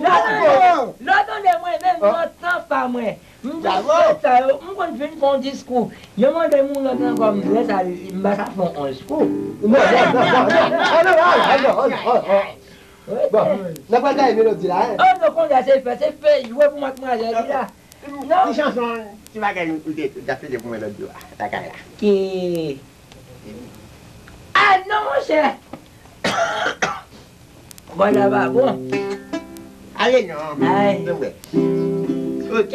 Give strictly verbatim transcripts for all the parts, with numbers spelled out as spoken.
Lè w tande, lè w tande mwen menm nan tan pa mwen, m di frè sa yo, m konn fin fè yon diskou. Yo mande m yon lòt ankò, m lè sa, m pa sa fè yon onz kou. Non, non, non, non, non, non, non, non, non, non, non. Bon, n ap pral gaye melodi la, hein? Oh, non, konn sa se fè, se fè jwe pou matmwazèl li la. Non. Ti chanson, ti bagay ou te, ou te ap fete pou mwen lòt jou a, lakay la. Ki Ah non, monchè! Vwala pa bon. Ale non. Ay. Ok.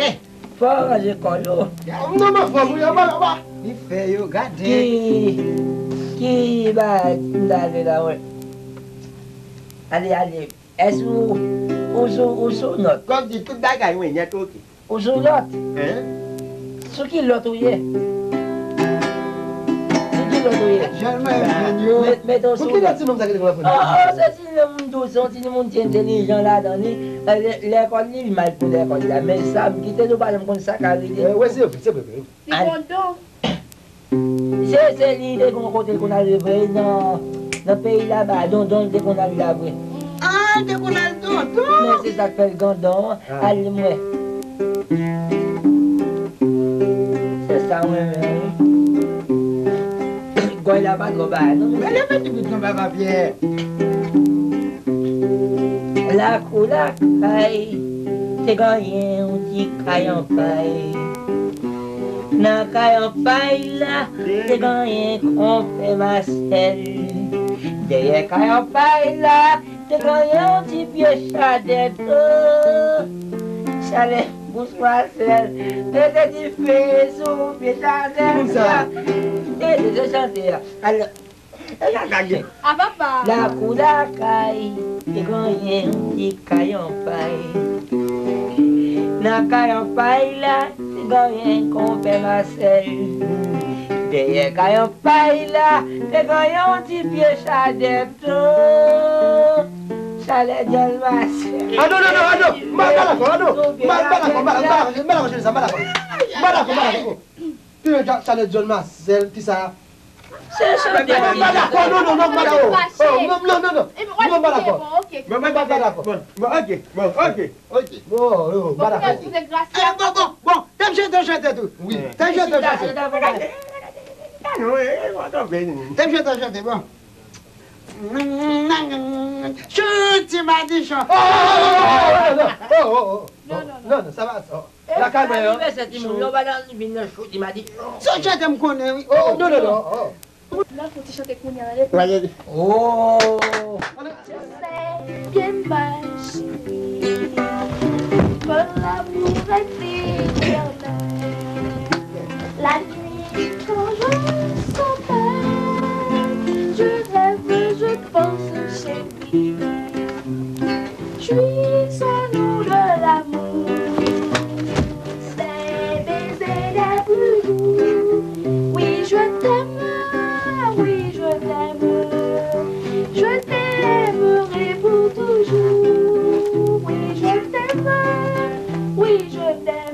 Fò w ranje kò w. Non, mwen fò, wi, anba, anba. Li fè yo gade. Ki, ki bagay m ta vle la, wè? Ale, ale. Èske ou, ou sou, ou sou nòt? Kòm di tout bagay, wi, nèt, ok. Ou sou lòt. Hein? Sou ki lòt ou ye? Sou ki lòt ou ye? Jèn mwen jèn yo. Met, met ou sou lòt. Pou ki lòt ti nonm sa ki te konn ap fè? Oh, oh, se ti nonm dous, se yon ti moun ki entèlijan ladan li. Eh, lè, lèkòl li, li mal pou lèkòl la. Men sa, m kite nou pa janm konn sa ka rive. Eh, wè, se vre, se vre, vre. Li gon don. Se, se li te gon kote l konn al vre nan, nan peyi laba, Dondon li te konn al la vre. Ah, li te konn al Dondon? Men se sa k fè l Dondon an, al li m wè. Se sa mwen menm wi. Gòy la pa twò ba non. Men leve ti bout non, papa Pyè. Lakou lakay, te genyen yon ti kay an pay. Nan kay an pay la, te genyen konpè Masèl. Dèyè kay an pay la, te genyen yon ti pye chadèt. Oh, chalè, bous Masèl, mete dife sou pye chadèt la. Ki moun sa? E, se chante a. Alò, Apa pa. Lakou lakay, te genyen yon ti kay an pay. Nan kay an pay la, te genyen konpè Masèl. Dèyè kay an pay la, te genyen yon ti pye chadèt. Oh, chalè djòl Masèl. Ah non, non, non, ah non. M pa, m pa dakò, ah non. M pa, m pa dakò, m pa dakò, m pa dakò, m pa dakò, Jenisa, m pa dakò. M pa dakò, m pa dakò. Ki chalè djòl Masèl, kisa? Se chante. Mwen pa dakò, non, non, non, m pa dakò. Oh, non, non, non, non. Non, m pa dakò. Mwen pa dakò. Bon, bon, ok, bon, ok. Ok. Bon, oh, m pa dakò. Eh, bon, bon, bon, te m chante, chante tou. Wi. Te m chante, chante. Te m chante, chante, bon. Chante, madichon. Oh, oh, oh, oh, oh, oh, oh. Non, non, non. Non, non, sa va, oh. Lakay mwen an. Anivèsè timoun yo, pandan li vin nan cho, li madichon. Se chante m konnen, wi. Oh, non, non, non. Oh. N ap fè ti chante kounye a, tande. Oh. Je sais bien ma chérie, que l'amour est éternel. La nuit quand je sommeille, je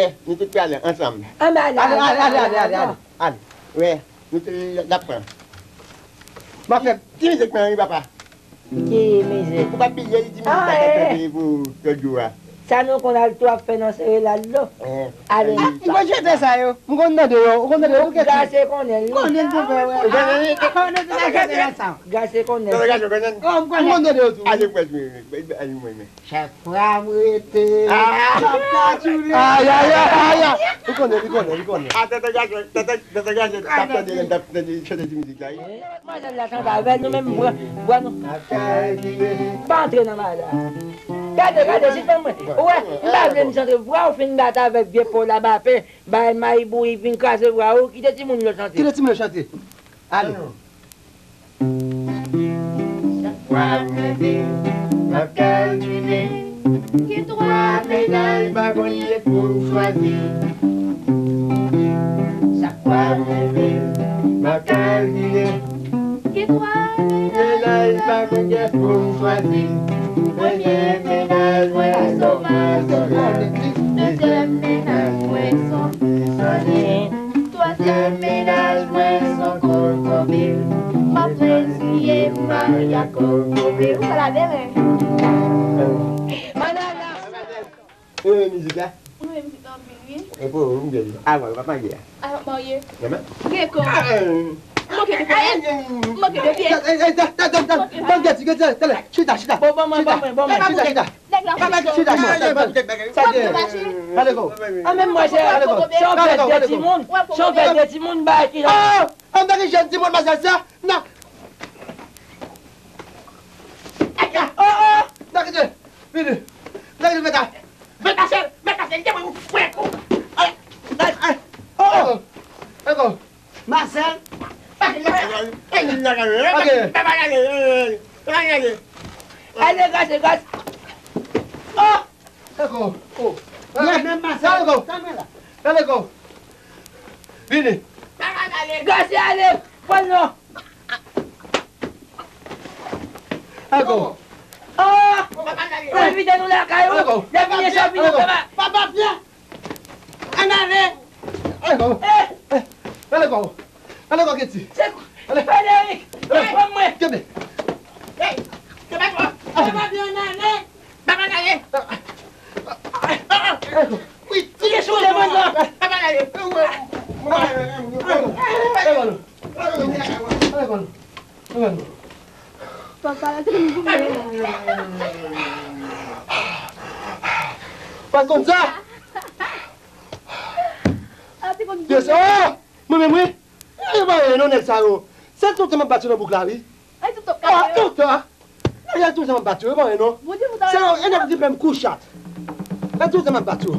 Wè, nou tout prale ansanm. Anba la. Ale, ale, ale, ale, ale, ale. Ale. Wè, nou tout l ap pran. M ap fè ti mizik mwen wi, papa. Ki mizik? Ou pa bliye li ti mizik sa k ap tande pou lòt jou a. Sa nou konn al tou ap fè nan sere la dlo. Ale. M konn chante sa yo. M konn tande yo. Ou konn tande yo tou kèt. Gase konnen l. Konnen m te fè wè. Konnen m te fè chante la sa. Gase konnen. Oh, m konnen. M konn tande yo tou. Ale kwè mwen. Ale mwen men. Chak fwa m rete, m ap ka toule. Ay, ay, ay, ay, ay. Li konnen, li konnen, li konnen. Ah, tètè gason, tètè, tètè gason, t ap tande, t ap tande chante ti mizik la wi. Madam la chante avè nou menm, bwa, bwa nou. Pa antre nan bagay la. Gade, gade, sispann mwen. Ou wè, m pa vle m chante vwa ou fin bat avèk vye po la bape, bay mayi bouyi vin kraze vwa ou, kite timoun yo chante. Kite timoun yo chante. Ale. Chak fwa m leve, m ap kalkile. Gen twa medal m pa konn kiyès pou m chwazi. Chak fwa m leve, m ap kalkile. Gen twa medal m pa konn kiyès pou m chwazi. Premye medal mwen se yon mazora. Dezyèm medal mwen se yon pistolet. Twazyèm medal mwen se yon kokobe. M ap reziye m marye ak kokobe. Ou pral demen. Manana. Ou renmen mizik la? Mwen renmen mizik la anpil wi. E pou ou, m gen li. Avan, ou p ap marye a? A, marye. Renmen? Gen kò. M manke de pye. M manke de pye. Chita, chita. Bon, bon, mwen, bon, mwen, bon, mwen. Chita, chita. Nèg la fou. Chita, chita. Sa gen. Gade kò. A, menm mwen, se yon fèt de timoun. Se yon fèt de timoun, bay ki jan. Oh, an tanke jèn timoun, mazèl sa. Nan. Oh, oh. Nan, kite. Vini. Nan, kite, mèt a. Mèt a chèl, mèt a chèl, gen mwen fwèt ou. Ay, ay, ay. Oh, oh. Eko. Marcel. Ok. Ale, gras, gras. Oh! Eko. Oh. Gras, menm Marcel. Gras, Eko. Gras, Eko. Vini. Gras, ale. Pran non. Eko. Oh! Papa, ale. Ou envite nou lakay ou? Eko. Lè vini chanpinyon, papa. Papa, vyen. Ann ale! Ann ale kò w! Ann ale kò w! Ann ale kò w, Ketty! Frederick! Pran mwen! Kenbe! Papa, vin ann ale! Papa, ann ale! Wi, ti chou de mwen nan! Papa, ann ale! Ann ale kò nou! Ann ale kò nou! Ann ale kò nou! Papa, la te konn goumen. Ou pa t konn sa? La te konn goumen. Yes, oh! Mwen menm, wi. E pa anyen non, nèg sa yo. Se toutan m ap bat yo nan bouk la, wi. Ay, toutan. Ah, toutan. Nèg la toutan m ap bat yo, e pa anyen non. Se yo, e nèg ki fè m kou chat. E toutan m ap bat yo.